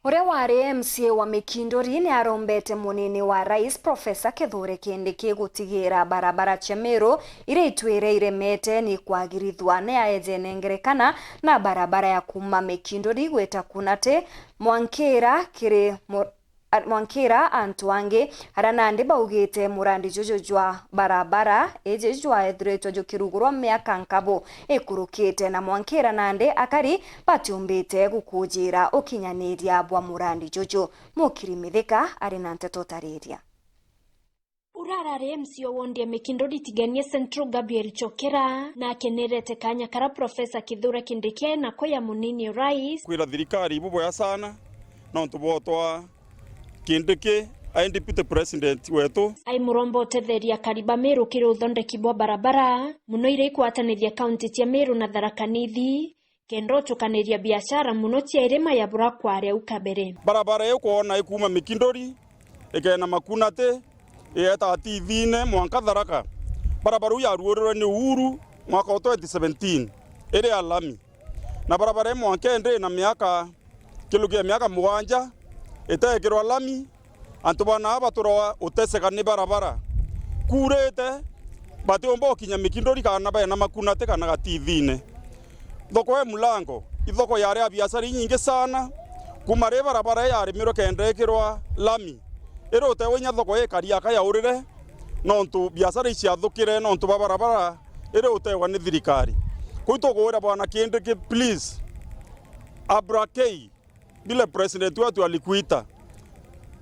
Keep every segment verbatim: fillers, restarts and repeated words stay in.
Uria wari M C A wa Mikinduri ni arombete munini wa rais Profesa Kithure Kindiki gutigira barabara cia Meru iria itwire iremete ni kwagirithua ni aeje nengerekana na barabara ya kuuma Mikinduri gwita Kunati, Mwankira kiri mu-, a-, Mwankira antu angi aria nandi baugite murandi juju jwa barabara iji jwaethiritwe jukirugurwa miaka nkabu ikurukite, na Mwankira nandi akari batiumbite gukujira ukinyaniria bwa murandi juju. Mukiri Mithika ari na nteto tariria. Uria arari M C A wa wondi ya Mikinduri Tigania Central Gabriel Chokera na akenerete kanya kara Profesa Kithure Kindiki ae nako ya munini urais. Kwira thirikari ibuboya sana nontu bwotwa Kindiki ai deputy president wetu. Ai muromba utetheria akari ba Meru kiri uthondeki bwa barabara, muno iria ikwatanithia kaunti cia Meru na Tharaka Nithi, kenda utukaniria biashara muno cia irima ya bura kwari au kabere. Barabara iu kwona ikuuma Mikinduri, ikeena Makunati, igeeta Tithine mwanka Tharaka. Barabara iu yaruurirwe ni Uhuru mwaka wa twenty seventeen, iri ya lami. Na barabara ii mwanka indi ina miaka, kilukia miaka mugwanja, itekirwa lami, antu bana aba batura uteseka ni barabara. Kuurite, batiumba ukinya Mikinduri kana bena Makunati kana Gatithine. Thoko ya Mulango, ithoko yari ya biashara inyingi sana. Kuuma ri barabara ii yarimirwe kenda ikirwa lami, iri utewa inya thoko ikari aka yaurire, nontu biashara iciathukire nontu bwa barabara iri utewa ni thirikari. Kwou tukuwira Bwana Kindiki, please, Abra K, vile president wetu alikuita,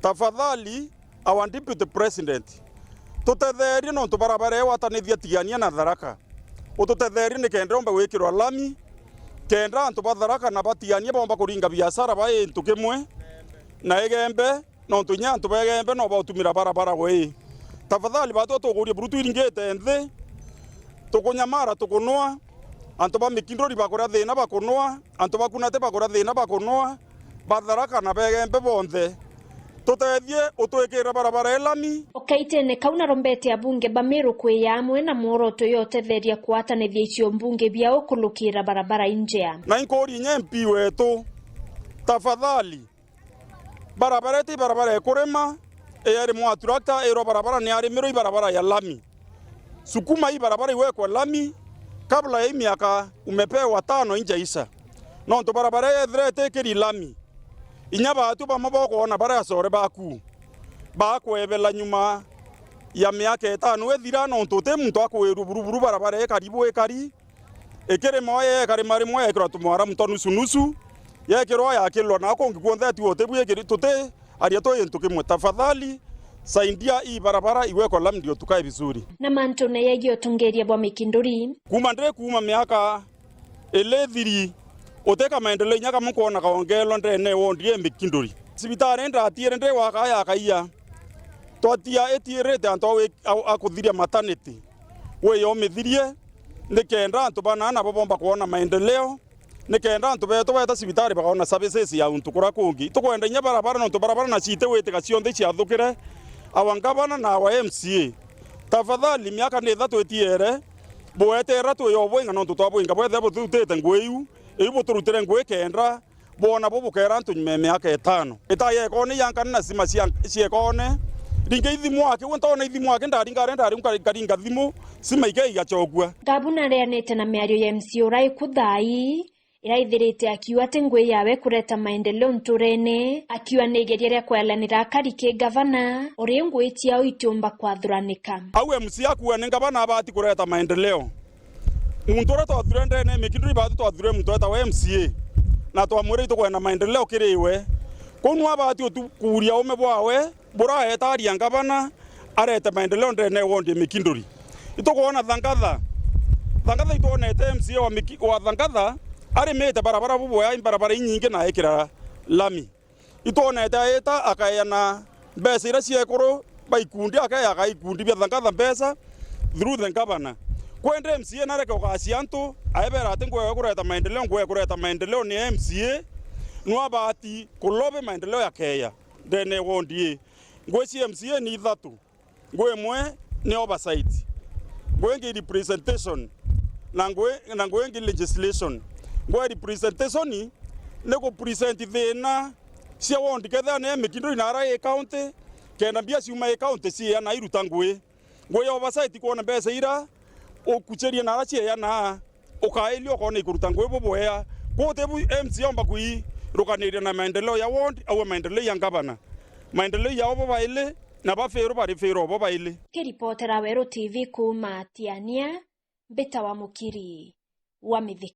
tafadhali, our deputy president, tutetherie nontu barabara ii watanithia Tigania na Tharaka. Ututetherie ni kenda yombe gwikirwa lami, kenda antu ba Tharaka na ba Tigania bomba kuringa biashara ba intu kimwe na Igembe, nontu inya antu ba Igembe no bautumira barabara we ii. Tafadhali batwi tukuria buru twiringite nthi, tukunyamara tukunwa, antu ba Mikinduri bakuria thina bakunwa, antu ba Kunati bakuria thina bakunwa, ba Tharaka na ba Igembe bonthe. Tutethie utwikire barabara ii lami. O kaitene kau narombete abunge ba Meru kwiya amwe na mworoto ya utetheria kuatanithia icio mbunge biao kulukira barabara injea. Na inkuuria inya M P wetu, tafadhali, barabara iti barabara ya kurima, iyari mwa tractor, irwa barabara ni yarimirwe i barabara ya lami. Sukuma hii barabara iwekwe lami kabla ya hii miaka umepewa tano injaisha. Nontu barabara ii yethira itikiri lami, inya baatu bamwe bokwona baria acore baku bakwebela nyuma ya miaka itano ithira, nontu uti muntu akwirua buruburu barabara ii karibu ikari. Ikirima oye yekarima rimwe yekirwa tumwaramu twa nusu nusu, yekirwa yakirwa na kungi kwonthe atiwa utibwikiri tuti aria twi gintu kimwe. Tafadhali, saidia hii barabara iwekwe lami ndio tukae vizuri. Na mantune yegie utungiria bwa Mikinduri. Kuuma ndi kuuma miaka ili ithiri, utika maendeleo inya kamwe kwona kaongeelwa ndene wondi ya Mikinduri. Cibitari ndatiire ndi gwaka ya Kaia, twatia itiirite antu a wi-, a, a kuthiria maternity. Wi yomithirie, nikenda antu bana nabo bomba kwona maendeleo, nikenda antu betu beeta cibitari bakona services ya untu kuria kungi. Itukwenda inya barabara, nontu barabara na ciite witika cionthe ciathukire. Our governor na our M C A, tafadhali, miaka ni ithatu itiere, bwetera twi o bwinga, nontu twabwinga bwethira buturutite ngui iu, iu buturutire ngui kenda bwona bo bukera antu nyuma ya miaka itano. Ita ya ikone yankane na sima cia, cia ikone. Ringa ithimo aki, we ntona ithimo aki, ndaringa aria ndari nkari-, nkaringa thimu, sima ike igacokua. Gavana areanite na miario ya M C A uria iku thaa ii, iraithirite akiuga ati ngui yawe kureta maendeleo nturene, akiuga ni igeria ria kwelanira akari ki gavana, uri ngui ciao itiumba kwathuranika. Au M C A akuuga ni gavana abati kureta maendeleo. Muntu uria twathure ndene ya Mikinduri baatu twathure muntu wetawa M C A, na twamwira itukwenda maendeleo kiri we. Kwou nu abati utu-, kuuria ume bwawe buraeta aria ngavana arete maendeleo ndene ya wondi ya Mikinduri. Itukwona Thangatha. Thangatha itwonete M C A wa Miki-, wa Thangatha arimite barabara buboya, barabara inyingi na ekira lami. Itwonete aita akaeana mbeca iria cia ekuru ba ikundi, akaeaga ikundi bia Thangatha mbeca through the governor. Kwende M C A nareke ugacia antu, aebera ati ngwega kureta maendeleo, ngwega kureta maendeleo ni M C A, nu abati kulobe maendeleo yakeya ndene ya wondi ii. Ngui cia M C A ni ithatu. Ngui imwe ni oversight, ngui ingi representation, na ngui, na ngui ingi legislation. Ngui ya representation ni ku present thina Cia ward kethira ni mikindo inara i county, kenda mbia ciuma i county cieana iruta ngui. Ngui ya oversight kwona mbeca ira ukucherie nara cieana, ukailia ukona ikuruta ngui bubwea. Kwote bu M C A omba kwirukaniria na maendeleo ya ward au maendeleo ya ngavana. Maendeleo yao bo baili na bafiru bari firu bo baili. Kiripotera Weru T V kuuma Tiania, mbita wa Mukiri wa Mithika.